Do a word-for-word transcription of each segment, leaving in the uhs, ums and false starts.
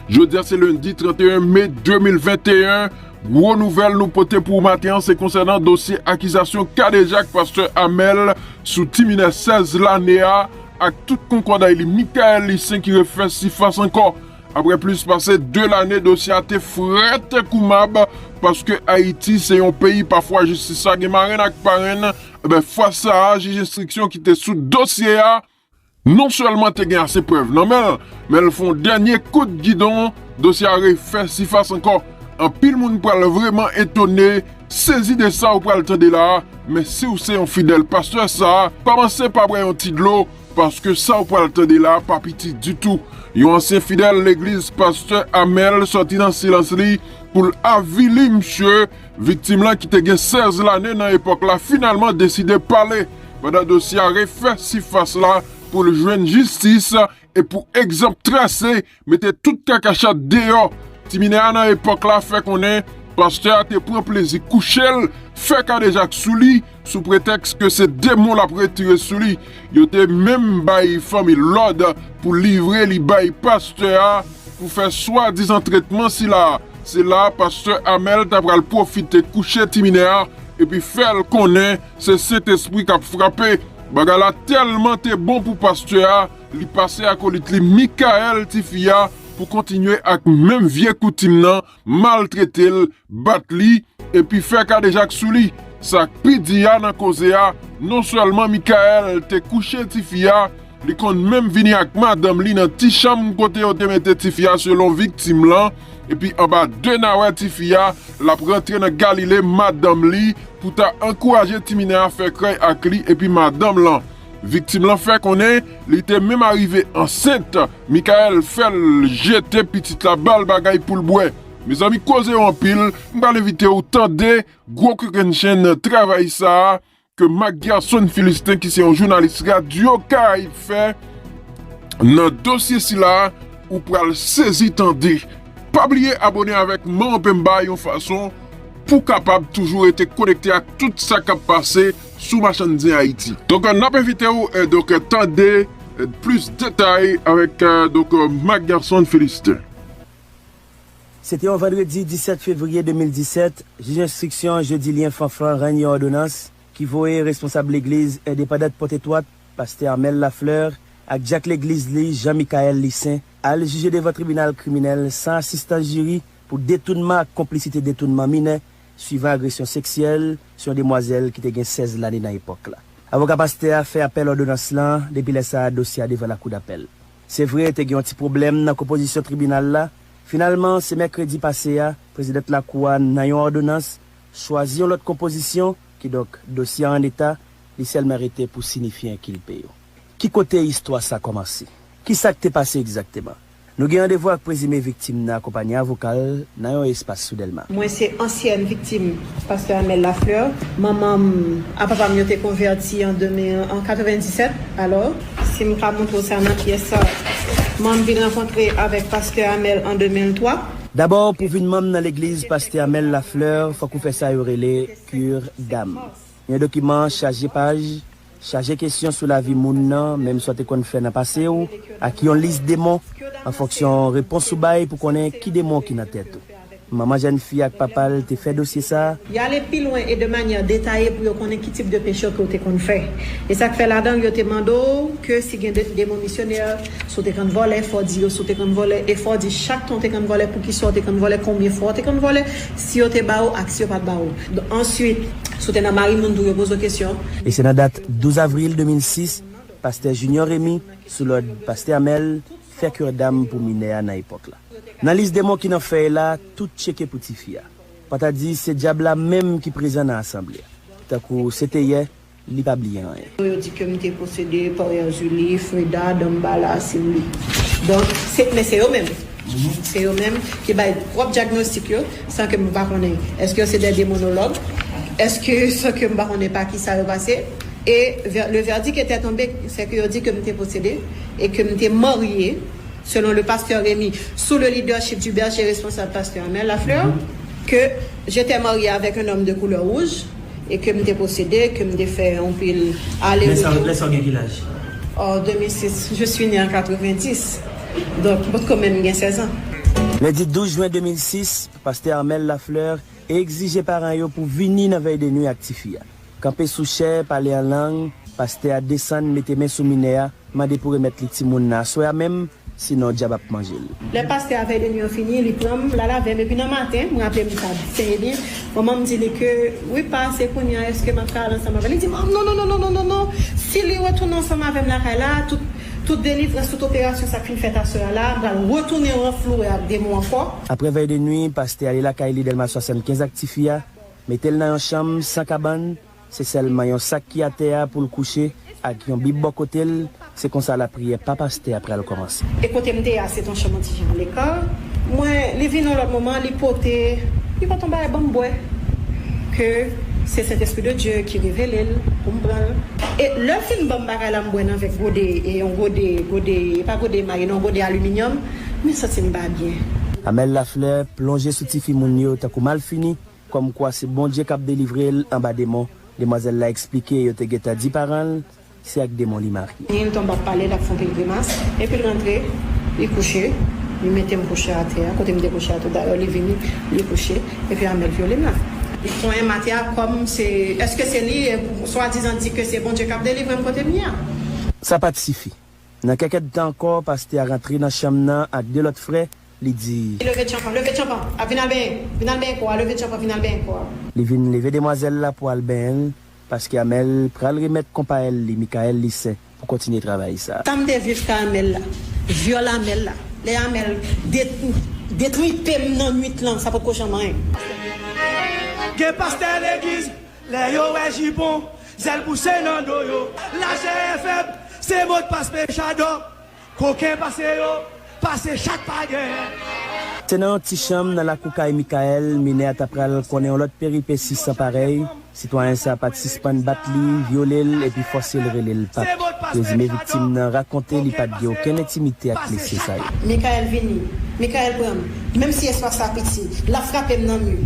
Jodi a se lendi trannteyen me de mil venteyen. Gwo nouvèl nou pote pou w maten an, se konsènan dosye akizasyon kadejak pastè Amèl sou ti minè sèz lane a ak tout konkòday li, Michaël Licin, ki refè sifas ankò. Apre plis pase de lane, dosye a te frèt kou mab, paske Ayiti se yon peyi pafwa jistis la gen marenn ak parenn. Ebyen, fwa sa a, jij enstriksyon ki te sou dosye a non sèlman te gen ase prèv nan men l, men l fè yon dènye kout gidon, dosye a refè sifas ankò. Anpil moun pral vrèman etone, sezi de sa w pral tande la a, men si w se yon fidèl pastè sa a, kòmanse pa bwè yon ti dlo, paske sa w pral tande la a pa piti ditou. Yon ansyen fidèl legliz, pastè Amèl, sòti nan silans li pou l avili misye. Viktim lan, ki te gen sèz lane nan epòk la, finalman deside pale pandan dosye a refè sifas la pou l jwenn jistis e pou egzanp trase mete tout kakachat deyò. Ti minè a nan epòk la fè konnen pastè a te pran plezi kouche l, fè kadejak sou li, sou pretèks ke se demon l ap retire sou li. Yo te menm bay fanmi l lòd pou livre li bay pastè a pou fè swadizan tretman sila a. Se la a pastè Amèl ta pral pwofite kouche ti minè a epi fè l konnen se Sentespri k ap frape. Bagay la tèlman te bon pou pastè a, li pase akolit li Michaël, tifi a, pou kontinye ak menm vye koutim nan, maltrete l, bat li, epi fè kadejak sou li. Sa k pi di a nan koze a, non sèlman Michaël te kouche tifi a, li konn menm vini ak madanm li nan ti chanm kote yo te mete tifi a, selon viktim lan, epi anba de nawè tifi a, l ap rantre nan Galile madanm li pou ta ankouraje ti minè a fè krèy ak li epi madanm lan. Viktim lan fè konnen li te menm arive ansent. Michaël fè l jete pitit la ba l bagay pou l bwè. Mezanmi, koze yo anpil, m pral envite w tande gwo kokennchenn travay sa a ke Marc Gerson Philistin, ki se yon jounalis Radyo Karayib, fè nan dosye sila a, ou pral sezi tande. Pa bliye abòne avèk Manman Pemba yon fason pou w kapab toujou rete konekte ak tout sa k ap pase sou machann zen Ayiti. Donk, n ap envite w, eh, donk, tande, eh, plis detay avèk, eh, donk, eh, Marc Gerson Philistin. Se te yon vandredi disèt fevriye de mil disèt, jij enstriksyon Jodilien Fanfan rann yon òdonans ki voye responsab legliz endepandant Pòtetwòt, pastè Amèl Lafleur, ak dyak legliz li, Jean Michaël Licin, al jije devan tribinal kriminèl san asistans jiri pou detounman ak konplisite detounman minè, swivan agresyon seksyèl sou yon demwazèl ki te gen sèz lane nan epòk la. Avoka pastè a fè apèl òdonans lan, depi lè sa a, dosye a devan lakou dapèl. Se vre, te gen yon ti pwoblèm nan konpozisyon tribinal la. Finalman, se mèkredi pase a, prezidant lakou a, nan yon òdonans, chwazi yon lòt konpozisyon, kidonk, dosye a an eta, li sèlman rete pou sinifye enkilpe yo. Ki kote istwa sa kòmanse? Ki sa k te pase egzakteman? Nou gen randevou ak prezime viktim nan akonpaye avoka l nan yon espas sou Dèlma. Mwen se ansyèn viktim pastè Amèl Lafleur. Manman m ak papa m yo te konvèti an de mil, an katrevenndisèt. Alò, si m ka montre w sa nan pyès sa, mwen m vin rankontre avèk pastè Amèl an de mil twa. Dabò, pou vin manm nan legliz pastè Amèl Lafleur, fòk ou fè sa yo rele cure d'âme. Yon dokiman chaje paj, chaje kesyon sou lavi moun nan, menm sa w te konn fè nan pase w, ak yon lis demon, an fonksyon repons ou bay pou konnen ki demon ki nan tèt ou. Manman jèn fi ak papa l te fè dosye sa a. Y ale pi lwen e de manyè detaye pou yo konnen ki tip de peche ke w te konn fè. E sa k fè ladan l, yo te mande w ke si gen de, demon misyonè, si w te konn vòlè, fò w di yo si w te konn vòlè, e fò w di chak tan w te konn vòlè, poukisa w te konn vòlè, konbyen fwa w te konn vòlè, si yo te ba w ak si yo pa t ba w. Answit, si w te nan mari moun tou, yo poze w kesyon. E se nan dat douz avril de mil sis, pastè Junior Remy, sou lòd pastè Amèl, fè cure d'âme pou minè a nan epòk la. Nan lis demon ki nan fèy la, tout tcheke pou tifi a. Pata di se dyab la menm ki prezan nan asanble a. Tankou se te yè, li pa bliye anyen. Yo di ke m te posede pa Erzulie, Freda, Dambala, Simli. Donk, se, men se yo menm. Se yo menm ki bay pwòp dyagnostik yo, san ke m pa konnen. Èske yo se de demonològ? Èske, san ke m pa konnen pa ki sa yo pase? E vè-, le verdict était tombé, c'est que yo di ke m te posede e ke m te marye, selon le pasteur Rémy, sous le leadership du berger responsable, pasteur Amel Lafleur, que j'étais mariée avec un homme de couleur rouge et que m te posede, ke m te fè anpil ale-retou. Lè sa w gen ki laj? En deux mille six, je suis née en quatre-vingt-dix. Donk, mwen kanmenm gen sèz an. Lendi douz jen de mil sis, pastè Armel Lafleur egzije paran yo pou vini nan vèy de nwi ak tifi a. Kanpe sou chè, pale an lang, pastè a desann mete men sou minè a, mande pou remèt li timoun nan aswè a menm, sinon dyab ap manje l. Lè pastè a vèy de nwi an fini, li pran m, l al avè m, epi nan maten, m raple m sa trè byen, manman m di li ke, wi pa, se kounye a, èske m ap ka al ansanm avè l? Li di m, non, non, non, non, non, non, non, si li retounen ansanm avè m lakay la, tout, tout delivrans, tout operasyon sa k fin fèt aswè a la, m pral retounen ranflouwe ak demon ankò. Apre vèy de nwi, pastè ale lakay li Dèlma swasannkenz ak tifi a, mete l nan yon chanm san kabann, se sèlman yon sak ki atè a pou l kouche ak yon bib bò kote l, se konsa lapriyè pa pastè a pral kòmanse. E kote m te ye a, se t on chanm an ti jan lekar. Mwen, li vin yon lòt moman, li pote, li pote yon bagay ban m bwè, ke se Sentespri de Dye ki revele l pou m pran l. E lè l fin ban m bagay la, m bwè nan vè gode, e yon gode, gode, e pa gode maye, non, gode aliminyòm, mwen santi m pa byen. Amèl Laflè plonje sou tifi moun yo tankou malfini, kòmkwa se Bondye k ap delivre l anba demon. Demwazèl la eksplike yo te gentan di paran l se ak demon li marye. Li tonbe ap pale, l ap fè yon pil grimas, epi l rantre, li kouche, li mete m kouche atè a, kote m te kouche a tou dayè, li vini, li kouche, epi Amèl vyole m la. Li konyen m atè a kòm se, èske se li, e, swadizan di ke se Bondye k ap delivre m kote m ye a. Sa pa t sifi. Nan kèk èdtan ankò, pastè a rantre nan chanm nan ak de lòt frè, li di, leve tchanpan, leve tchanpan, a vin al benyen, vin al benyen kò a, leve tchanpan, vin al benyen kò a. Li vin leve demwazèl la pou al benyen l, paske Amèl pral remèt konpayèl li, Mikayèl Lisen, pou kontinye travay sa a. Sa m te viv kay Amèl la, vyòl Amèl la, lè Amèl det-, detripe m nan nwit lan, sa potko janm anyen. Gen pastè legliz, lè yo wè jipon, zèl pouse nan do yo. Lachè fèb, se modpas pechadò. Koken pase yo, pase chat pa gen. Se nan yon ti chanm nan lakou kay Mikayèl, minè a ta pral konnen yon lòt peripesi san parèy. Sitwayen sa a pa t sispann bat li, vyole l, epi fòse l rele l pap. Prezime viktim nan rakonte li pa t gen okenn entimite ak mesye sa yo. Mikayèl vini, Mikayèl pran m, menm si espas la piti, l ap frape m nan mi.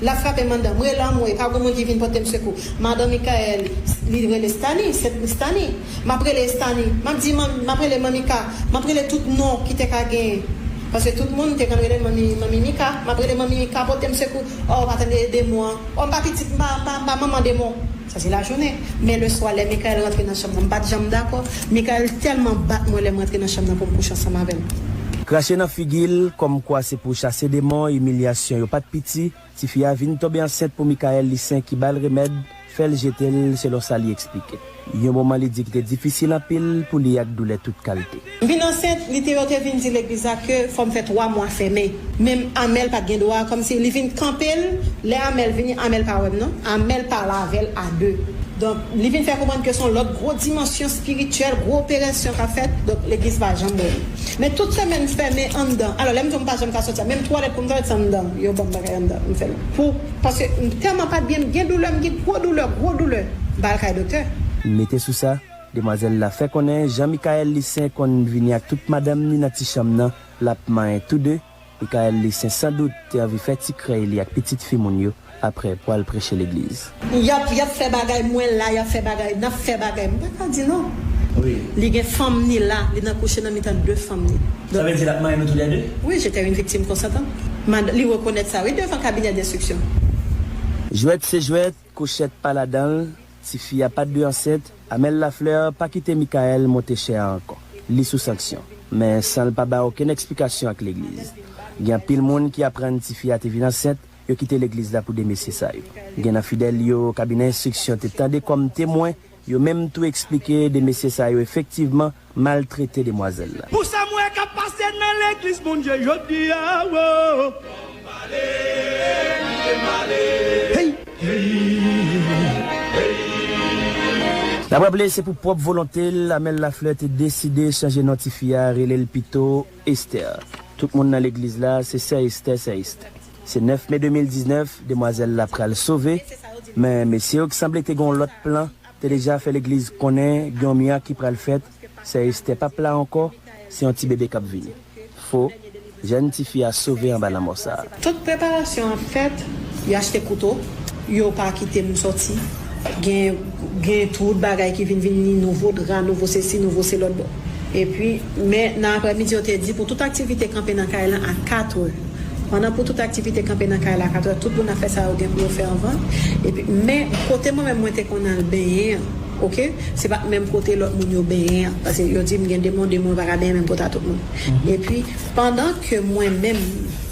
L ap frape m anndan. M rele anmwe, pa gen moun ki vin pote m sekou. Madan Mikayèl, li rele Stani, se Stani. M ap rele Stani. M ap di, man-, m ap rele Manmi Ka. M ap rele tout non ki te ka genyen. Paske tout moun te konn rele Manmi, Manmi Mika. M ap rele Manmi Mika, pote m sekou. O, pa tande demon an. O, m pa pitit, m pa, m pa, m pa manman demon. Sa se lajounen. Men leswa, lè Mikayèl rantre nan chanm nan, m pa t janm dakò. Mikayèl tèlman bat mwen lè m rantre nan chanm nan pou m kouche ansanm avè l. Krache nan figi l, kòmkwa se pou chase demon, imilyasyon yo pa t piti. Tifi a vin tonbe ansent pou Mikayèl Lisen ki ba l remèd, fè l jete l, selon sa li eksplike. Yon moman li di ki te difisil anpil pou li ak doulè tout kalte. M vin ansent, li te, yo te vin di legliz la ke fò m fè twa mwa fèmen. Men Amèl pa t gen dwa, kòmsi li vin kanpe l, lè Amèl vini, Amèl pa wè m non, Amèl pale avè l a de. Donk, li vin fè konprann ke se yon lòt gwo dimansyon espirityèl, gwo operasyon k ap fèt, donk legliz pa janm wè m. Men tout semèn fèmen anndan. Alò, lè m di w m pa janm ka soti a, menm twalèt pou m twalèt se anndan. Yo ban m bagay anndan, m fè l. Pou, paske m tèlman pa t byen, m gen doulè, m gen gwo doulè, gwo doulè. M pa al kay doktè. Mete sou sa, demwazèl la fè konnen jan Mikayèl Lisen konn vini ak tout madanm ni nan ti chanm nan, l ap manyen tou de, Mikayèl Lisen sandout te anvi fè ti krèy li ak pitit fi moun yo, apre pou al preche legliz. Y ap, y ap fè bagay, mwen la, y ap fè bagay, n ap fè bagay. M pa ka di non. Wi. Li gen fanm ni la, li nan kouche nan mitan de fanm ni. Sa vle di l ap manyen nou toulède? Wi, j'étais une victime consentante. Mad-, li rekonèt sa, wi, devan kabinè denstriksyon. Jwèt se jwèt, kouchèt pa ladan l, tifi a pa t dwe ansent, Amèl Laflè pa kite Mikayèl monte chè a ankò. Li sou sanksyon. Men san l pa bay okenn eksplikasyon ak legliz. Gen anpil moun ki aprann tifi a te vin ansent, yo kite legliz la pou de mesye sa yo. Gen nan fidèl yo, kabinè enstriksyon te tande kòm temwen, yo menm tou eksplike de mesye sa yo efektivman maltrete demwazèl la. Pou sa m wè k ap pase nan legliz Bondye jodi a, wo. Hey! N ap raple, se pou pwòp volonte l, Amèl Laflè te deside chanje non tifi a, rele l pito Esther. Tout moun nan legliz la, se sè Esther, sè Esther. Se nèf me de mil diznèf, demwazèl la pral sove, men mesye yo ki sanble te gen yon lòt plan, te deja fè legliz konnen gen yon mirak ki pral fèt, sè Esther p ap la ankò, se yon ti bebe k ap vini. Fo, jèn tifi a sove anba lanmò sa a. Tout preparasyon ap fèt, yo achte kouto, yo pa kite m sòti. Gen, gen tout bagay ki vin vini, nouvo dra, nouvo sesi, nouvo se lòt bò. Epi, men nan aprèmidi, yo te di pou tout aktivite kanpe nan kay lan a katrè. Pandan pou tout aktivite kanpe nan kay la a katrè, tout moun ap fè sa yo gen pou yo fè anvan. Epi, men kote mwen menm mwen te konn al benyen an, oke? Se pa t menm kote lòt moun yo benyen an. Paske yo di m gen de moun, de moun pa ka benyen menm kote a tout moun. Epi, pandan ke mwen menm,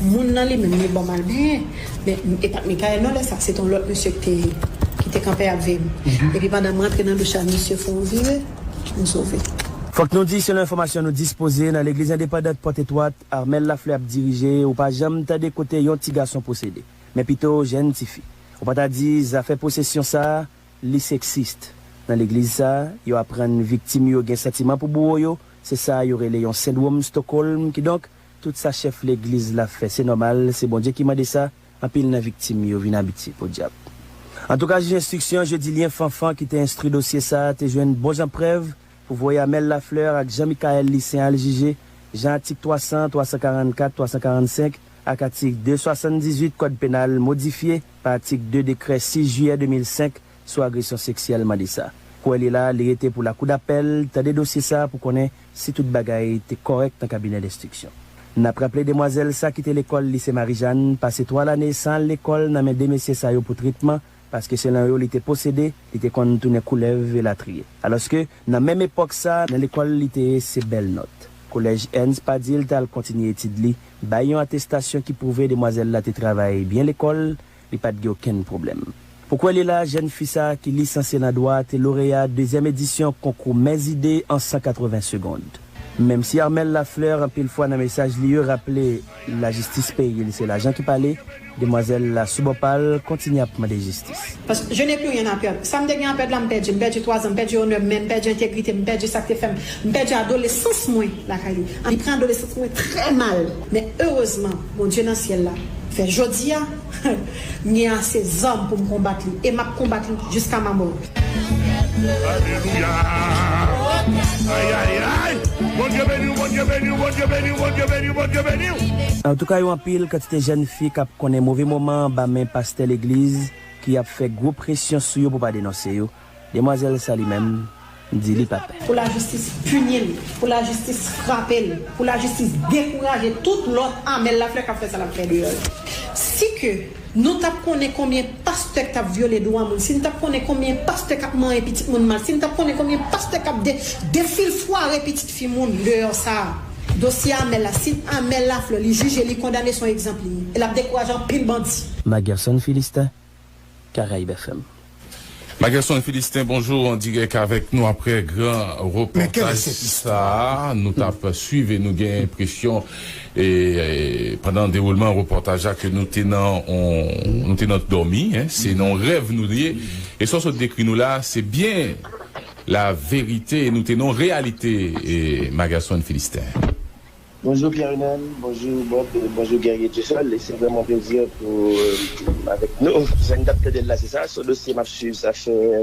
moun nan li menm, li ban m al benyen. Men, e pa t Michael non lè sa, se t yon lòt mesye ki te, ki te kanpe ap veye m. Epi pandan m rantre nan douch la, misye fè yon vire, m sove. Fòk nou di, selon enfòmasyon nou dispoze, nan legliz endepandant Pòt Etwat, Armel Lafleur ap dirije, ou pa janm tande kote yon ti gason posede, men pito jèn tifi. Ou pa ta di zafè posesyon sa a, li seksis. Nan legliz sa a, yo aprann viktim yo gen santiman pou bouro yo, se sa yo rele yon sendwòm Stockholm, kidonk, tout sa chèf legliz la fè, se nòmal, se Bondye ki mande sa, anpil nan viktim yo vin abitye, podyab. Antouka, jij enstriksyon Jodilien Fanfan ki te enstwi dosye sa a te jwenn bon jan prèv pou voye Armel Lafleur ak Jean Michael Lucien al jije, jan atik twa san, twa san karannkat, twa san karannsenk ak atik de swasanndizuit Kòd Penal modifye pa atik de dekrè sis jiyè de mil senk sou agresyon seksyèl mande sa. Kou èl ye la, li rete pou lakou dapèl tande dosye sa a pou konnen si tout bagay te kòrèk nan kabinè denstriksyon. N ap raple demwazèl sa kite lekòl lise Marijàn, pase twa lane san al lekòl nan men de mesye sa yo pou tretman, paske selon yo li te posede, li te konn tounen koulèv elatriye. Alòske, nan menm epòk sa, nan lekòl li te ye se bèl nòt. Kolèj Ernst Padil t al kontinye etid li, bay yon atestasyon ki pwouve demwazèl la te travay byen lekòl, li pa t gen okenn pwoblèm. Pou kou èl ye la, jèn fi sa a ki lisansye nan dwa te loreya dezyèm edisyon konkou Mèzide an san katreven segond. Menm si Armel Lafleur anpil fwa nan mesaj li yo raple lajistis peyi l se lajan ki pale, demwazèl la sou bò pa l kontinye ap mande jistis. Paske je n'ai plus rien à perdre. Sa m te gen a pèd la, m pèdi. M pèdi twa zan, m pèdi onè m, men m pèdi entegrite m, m pèdi sa k te fè m, m pèdi adolesans mwen lakay li. Li pran adolesans mwen trè mal. Men erezman, Bondye nan syèl la fè jodi a, m gen ase zam pou m konbat li. E m ap konbat li jiska ma mò. Alelouya. Ay, ay, ay. Bondye beni w, Bondye beni w, Bondye beni w, Bondye beni w, Bondye beni w. Antouka, yo anpil kantite jèn fi k ap konnen move moman anba men pastè legliz ki ap fè gwo presyon sou yo pou pa denonse yo. Demwazèl sa li menm, di li pa pè. Pou lajistis pini l, pou lajistis frape l, pou lajistis dekouraje tout lòt Armel Lafleur k ap fè sa l ap fè deyò yo. Si ke nou t ap konnen konbyen pastè k t ap vyole dwa moun, si n t ap konnen konbyen pastè k ap manyen pitit moun mal, si n t ap konnen konbyen pastè k ap de, defilfware pitit fi moun deyò sa a, dosye Armel la, si Armel Lafleur li jije, li kondane, se yon egzanp li ye. E l ap dekouraje anpil bandi. Magerson Philistin, Caraïbes F M. Magerson Philistin, bonjou, an dirèk avèk nou aprè gran repòtaj sa a. Nou t ap swiv e nou gen enpresyon, e, e, pandan dewoulman repòtaj la, ke nou te nan, on, nou te nan dòmi, en, se nan rèv nou te ye. E sa w sot dekri nou la, se byen la verite, e nou te nan reyalite, e, Magerson Philistin. Bonjou Pierre Renel, bonjou Bob, e bonjou Guerrier Dieuseul. E se vrèman yon plezi pou, euh, avèk nou. Jan n t ap tande l la, se sa. Se yon dosye m ap swiv, sa fè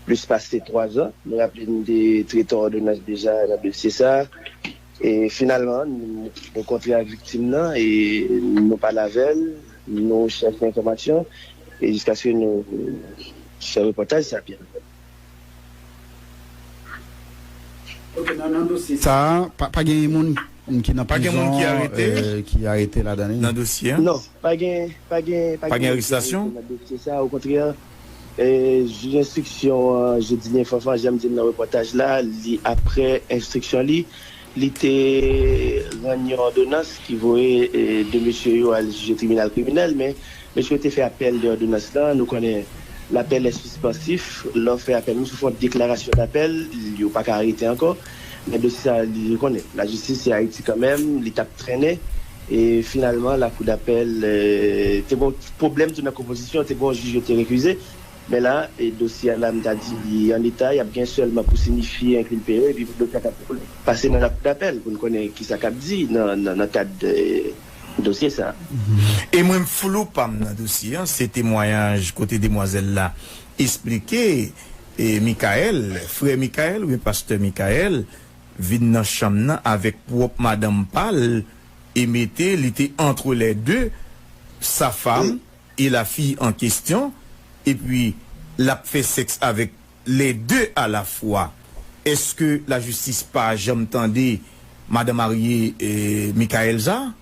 plis pase twa zan. Nou raple n te trete yon òdonans deja nan dosye sa. E finalman, nou rankontre ak viktim nan e nou pale avè l, nou chèche enfòmasyon e jiskaske nou fè repòtaj sa, Pierre. Ok, nan, nan dosye sa a, pa, pa gen moun ki nan prizon, euh, ki arete ladan li? Nan dosye a? Non, pa gen, pa gen, pa gen arestasyon nan dosye sa a. Okontrè, euh, jij enstriksyon an, Jodilien Fanfan, jan m di l nan repòtaj la, li, aprè enstriksyon li, li te rann yon òdonans ki voye, euh, de mesye yo al jije tribinal kriminèl, men mesye yo te fè apèl de òdonans lan. Nou konnen lapèl è sispansif, lè w fè apèl, menm si w fè yon deklarasyon dapèl, yo pa ka arete ankò. Men dosye sa, li, nou konnen, lajistis se Ayiti kanmenm, li t ap trennen. E finalman, lakou dapèl, euh, te gen yon pwoblèm tou nan konpozisyon, te gen yon jij yo te rekize. Men la, e dosye a la, m ta di li an eta, y ap gen sèlman pou sinifye enkilpe yo, epi dosye a t ap pase nan lakou dapèl pou n konnen kisa k ap di nan, nan, nan kad, e, dosye sa a. E mwen, flou pa m nan dosye an, se temwayaj kote demwazèl la esplike, e, Michael, frè Michael oubyen pastè Michael, vin nan chanm nan avèk pwòp madanm pa l e mete, li te entre les deux, sa femme et la fille en question, epi l ap fè sèks avèk les deux à la fois. Èske lajistis pa janm tande madan marye, eh, Michael sa?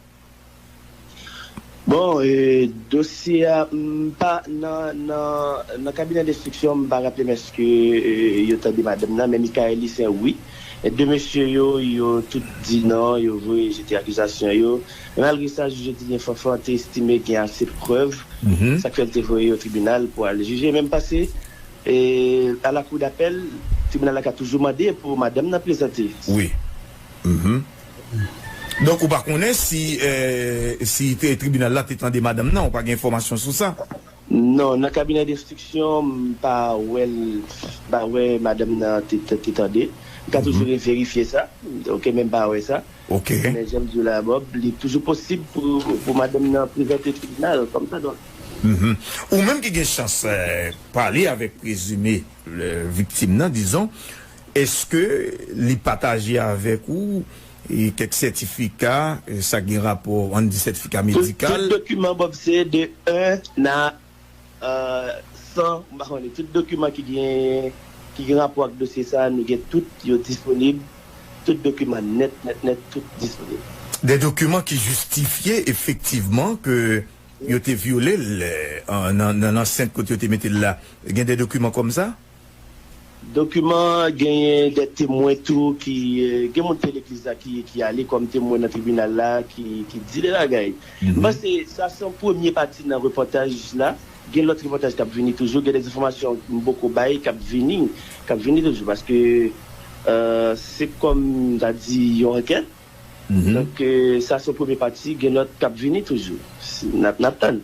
Bon, eh, dosye a, m pa nan, nan, nan kabinè denstriksyon, m pa raple m èske, eh, yo tande madanm nan, men Michael li se wi. E de mesye yo, yo tout di non, yo voye jete akizasyon yo. Men malgre sa, jij yo di gen Fanfan te estime gen ase prèv, sa k fè l te voye yo tribinal pou al jije. Men m panse, e, a la kou dapèl, tribinal la ka toujou mande pou madanm nan prezante. Wi. Mhm. Donk, ou pa konnen si, eh, si te, tribinal la te tande madanm nan, ou pa gen enfòmasyon sou sa? Non, nan kabinè denstriksyon, m pa wè l, m pa wè madanm nan te, te, te tande. M ka toujou reverifye sa. Ok, men m pa wè sa. Ok. Men jan m di w la, Bob, li toujou posib pou, pou madanm nan prezante tribinal kòmsadwa. Mhm. Ou menm ki gen chans, eh, pale avèk prezime, eh, viktim nan, dizon, èske li pataje avèk ou, eh, kèk sètifika, eh, sa gen rapò, ann di sètifika medikal? Tout, tout dokiman, Bob, se de un à euh, san, m pa konnen, tout dokiman ki gen, ki gen rapò ak dosye sa, nou gen tout yo disponib. Tout dokiman nèt, nèt, nèt, tout disponib. De dokiman ki jistifye efektivman ke yo te vyole l, eh, an, nan, nan ansent kote yo te mete l la. Gen de dokiman kòmsa? Dokiman, genyen de temwen tou ki, eh, gen moun te legliz la ki, ki ale kòm temwen nan tribinal la, ki, ki di de bagay. M panse sa se yon premye pati nan repòtaj la. Gen lòt repòtaj k ap vini toujou, gen de enfòmasyon m poko bay k ap vini, k ap vini toujou, paske, eh, se kòm m ta di yon ankèt. Donk, eh, sa se yon premye pati, gen lòt k ap vini toujou. Si, n ap, n ap tann.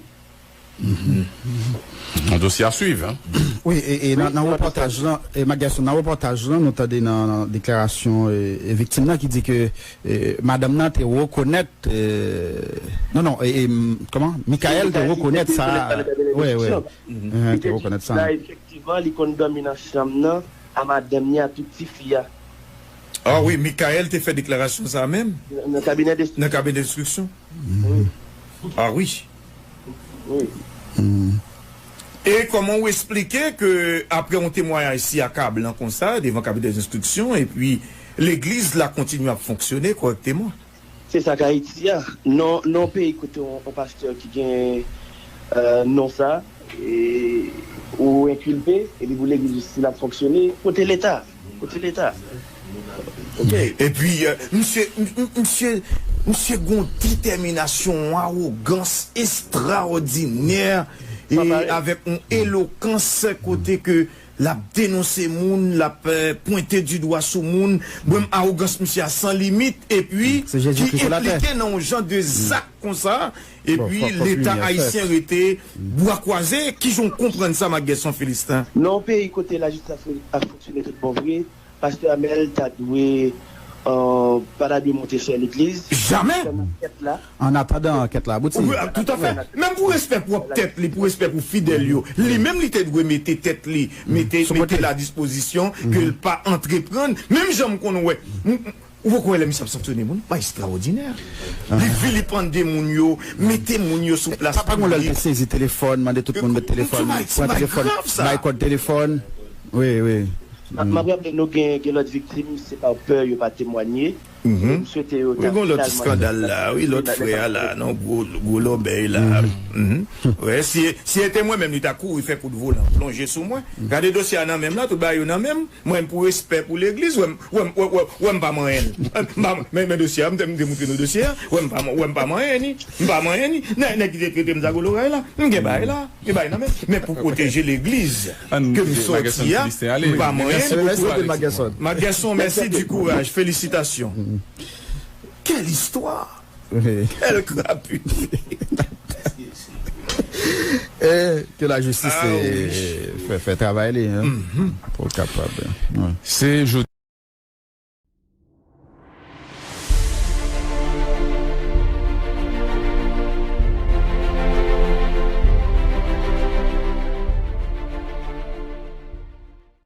Un dossier à suivre, hein? Wi, e, e nan, nan repòtaj lan, e Mac Garçon, nan repòtaj lan, nou tande nan, nan deklarasyon e, e viktim nan ki di ke e, madanm nan te rekonèt, e, non, non, e, e, m, kòman? Michael te rekonèt sa. Wi, wi. Te rekonèt sa. Efektivman, li konn dòmi nan chanm nan a madanm ni a tout tifi a. Ah wi, Michael te fè deklarasyon sa menm? Nan kabinè de... Nan kabinè denstriksyon? Ah wi. E kòman ou esplike ke apre yon temwayaj si akablan konsa devan kabinè denstriksyon epi legliz la kontinye ap fonksyone kòrèkteman? Se sa k Ayiti a. Non, non peyi kote yon, yon pastè ki gen, euh, non sa, e, ou enkilpe, epi pou legliz si l ap fonksyone, kote Leta? Kote Leta? Epi, euh, misye, misye, misye gon detèminasyon, yon awogans estraòdinè, e avèk yon elokans kote ke l ap denonse moun, l ap, euh, pwente di dwa sou moun. Bon, awogans misye a san limit, epi ki enplike nan yon jan de zak konsa, epi Leta ayisyen rete bwa kwaze. Kijan w konprann sa, Mac Guerson Philistin? Nan yon peyi kote lajistis ap fonksyone tout bon vre, Pastè Amel ta dwe, euh, pa ta dwe monte chè legliz. Jamè! An atandan ankèt la abouti. Toutafè. Menm pou respè pwòp tèt li, pou respè pou fidèl yo, li menm li te dwe mete tèt li, mete, mete l a dispozisyon ke l pa antreprann. Menm jan m konn wè. Ou poko wè lè misye ap sanksyone moun? Pa estraòdinè. Li vilipande moun yo, mete moun yo sou plas piblik. Pa gen lè l te sezi telefòn, mande tout moun met telefòn, pran telefòn, bay kòd telefòn. Wi, wi. M ap raple nou gen, gen lòt viktim, se pa pè yo pa temwanye. M swete yo ta finalman. Wi, gen lòt eskandal la, wi, lòt frè a la, non, gwo, gwo lòbèy la. Wi, si, si se te mwen menm, li ta kouri fè kout volan, plonje sou mwen. Gade dosye a nan men m la, tout bagay yo nan men m. Mwen, pou respè pou legliz, wè m, wè m, wè, wè, wè m pa manyen l. M pa, men, men dosye a, m te, m te montre nou dosye a, wè m pa, wè m pa manyen ni, m pa manyen ni. Nèg, nèg ki te trete m zago loray la, m gen bagay la, gen bagay nan men. Men pou pwoteje legliz ke m sòti a, m pa manyen ni. Mac Guerson, mèsi di kouraj, felisitasyon. Quelle histoire! Quelle crapule! Eh, ke lajistis fè, fè travay li, hein, pou l kapab. Se jodi